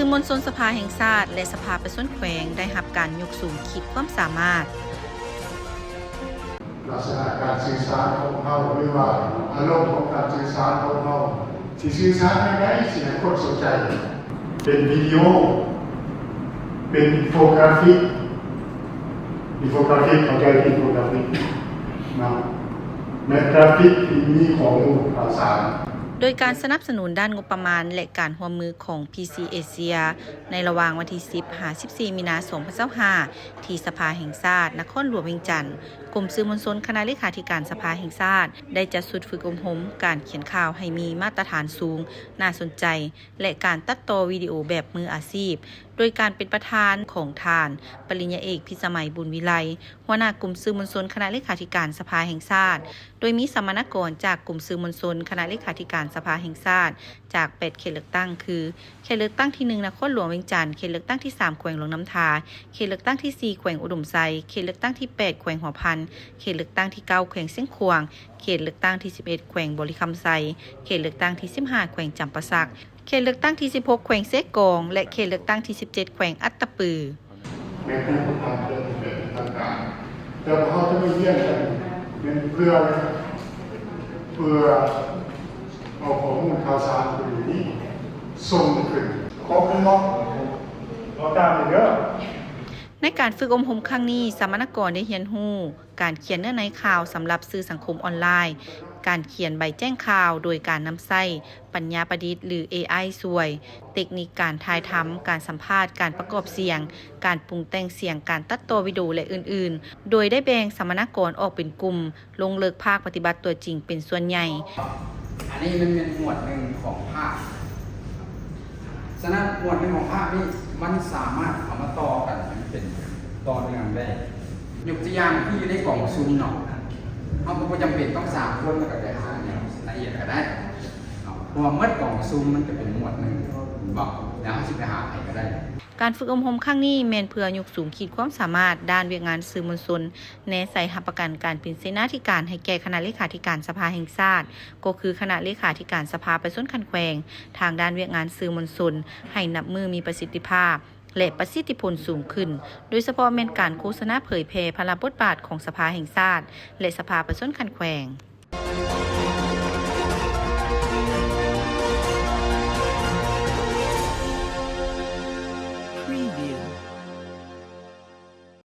ມວນຊົນສະພາແຫ່ງຊາດ ແລະ ສະພາປະຊາຊົນແຂວງ ໄດ້ຮັບການຍົກສູງຂີດຄວາມສາມາດ. ລັກສະນະການສື່ສານຂອງເຮົາ ຫຼືວ່າອາລົມຂອງການສື່ສານຂອງເຮົາ ຊິສື່ສານແນວໃດ ຊິໃຫ້ຄົນສົນໃຈ ເປັນວິດີໂອ ເປັນອິນໂຟກຣາຟິກ ອິນໂຟກຣາຟິກ ເຂົ້າໃຈອິນໂຟກຣາຟິກເນາະ ແມ່ນກຣາຟິກທີ່ມີຂໍ້ມູນຂ່າວສານ. ໂດຍການສະໜັບສະໜູນດ້ານງົບປະມານ ແລະ ການຮ່ວມມືຂອງ ພີຊີ ເອເຊຍ ໃນລະຫວ່າງວັນທີສິບ ຫາ ສິບສີ່ ມີນາ ສອງພັນຊາວຫ້າ ທີ່ສະພາແຫ່ງຊາດ ນະຄອນຫຼວງວຽງຈັນ, ກົມສື່ມວນຊົນ ຄະນະເລຂາທິການສະພາແຫ່ງຊາດ ໄດ້ຈັດຊຸດຝຶກອົບຮົມການຂຽນຂ່າວໃຫ້ມີມາດຕະຖານສູງ, ໜ້າສົນໃຈ ແລະ ການຕັດຕໍ່ວິດີໂອແບບມືອາຊີບ, ໂດຍການເປັນປະທານຂອງທ່ານ ປະລິນຍາເອກ ພິດສະໄໝ ບຸນວິໄລ ຫົວໜ້າກົມສື່ມວນຊົນ ຄະນະເລຂາທິການສະພາແຫ່ງຊາດ, ໂດຍມີສຳມະນາກອນຈາກກົມສື່ມວນຊົນ ຄະນະເລຂາທິການສະພາແຫ່ງຊາດ ຈາກແປດເຂດເລືອກຕັ້ງ ຄື ເຂດເລືອກຕັ້ງທີໜຶ່ງ ນະຄອນຫຼວງວຽງຈັນ, ເຂດເລືອກຕັ້ງທີສາມ ແຂວງຫຼວງນ້ຳທາ, ເຂດເລືອກຕັ້ງທີສີ່ ແຂວງອຸດົມໄຊ, ເຂດເລືອກຕັ້ງທີແປດ ແຂວງຫົວພັນ, ເຂດເລືອກຕັ້ງທີເກົ້າ ແຂວງຊຽງຂວາງ, ເຂດເລືອກຕັ້ງທີສິບເອັດ ແຂວງບໍລິຄຳໄຊ, ເຂດເລືອກຕັ້ງທີສິບຫ້າ ແຂວງຈຳປາສັກ, ເຂດເລືອກຕັ້ງທີສິບຫົກ ແຂວງເຊກອງ ແລະ ເຂດເລືອກຕັ້ງທີສິບເຈັດ ແຂວງອັດຕະປື. ແມ່ນຜູ້ປະທານເຈົ້າທີ່ເປັນທາງການ ແຕ່ວ່າເຮົາຈະມາຮຽນກັນແມ່ນເພື່ອ ເພື່ອເອົາຂໍ້ມູນຂ່າວສານຕົວນີ້ສົ່ງຂຶ້ນ ຂໍເປັນເນາະ ເອົາຕາມນີ້ເດີ. ໃນການຝຶກອົບຮົມຄັ້ງນີ້, ສຳມະນາກອນໄດ້ຮຽນຮູ້ການຂຽນເນື້ອໃນຂ່າວສຳລັບສື່ສັງຄົມອອນລາຍ, ການຂຽນໃບແຈ້ງຂ່າວໂດຍການນຳໃຊ້ ປັນຍາປະດິດ ຫຼື ເອໄອ ຊ່ວຍ, ເຕັກນິກການຖ່າຍທຳ, ການສຳພາດ, ການປະກອບສຽງ, ການປຸງແຕ່ງສຽງ, ການຕັດຕໍ່ວິດີໂອ ແລະ ອື່ນໆ, ໂດຍໄດ້ແບ່ງສຳມະນາກອນອອກເປັນກຸ່ມ, ລົງເລິກພາກປະຕິບັດຕົວຈິງເປັນສ່ວນໃຫຍ່. ອັນນີ້ມັນແມ່ນໝວດໜຶ່ງຂອງພາກ. ສະນັ້ນ ໝວດໜຶ່ງຂອງພາກນີ້ ມັນສາມາດເອົາມາຕໍ່ກັນໃຫ້ມັນເປັນຕໍ່ເນື່ອງໄດ້. ຍົກຕົວຢ່າງຄືຢູ່ໃນກອງປະຊຸມເນາະ, ເຮົາກໍບໍ່ຈຳເປັນຕ້ອງສາມຄົນ ແລ້ວກໍໄປຫາແນວລະອຽດກໍໄດ້ເນາະ, ເພາະວ່າໝົດກອງປະຊຸມມັນກໍເປັນໝວດໜຶ່ງ ແມ່ນບໍ່? ແລ້ວເຮົາຊິໄປຫາໃຜກໍໄດ້. ການຝຶກອົບຮົມຄັ້ງນີ້ແມ່ນເພື່ອຍົກສູງຂີດຄວາມສາມາດດ້ານວຽກງານສື່ມວນຊົນ, ແນໃສ່ຮັບປະກັນການເປັນເສນາທິການໃຫ້ແກ່ຄະນະເລຂາທິການສະພາແຫ່ງຊາດ, ກໍຄືຄະນະເລຂາທິການສະພາປະຊາຊົນຂັ້ນແຂວງ, ທາງດ້ານວຽກງານສື່ມວນຊົນ ໃຫ້ນັບມື້ມີປະສິດທິພາບ ແລະ ປະສິດທິຜົນສູງຂຶ້ນ, ໂດຍສະເພາະແມ່ນການໂຄສະນາເຜີຍແຜ່ພາລະບົດບາດຂອງສະພາແຫ່ງຊາດ ແລະ ສະພາປະຊາຊົນຂັ້ນແຂວງ.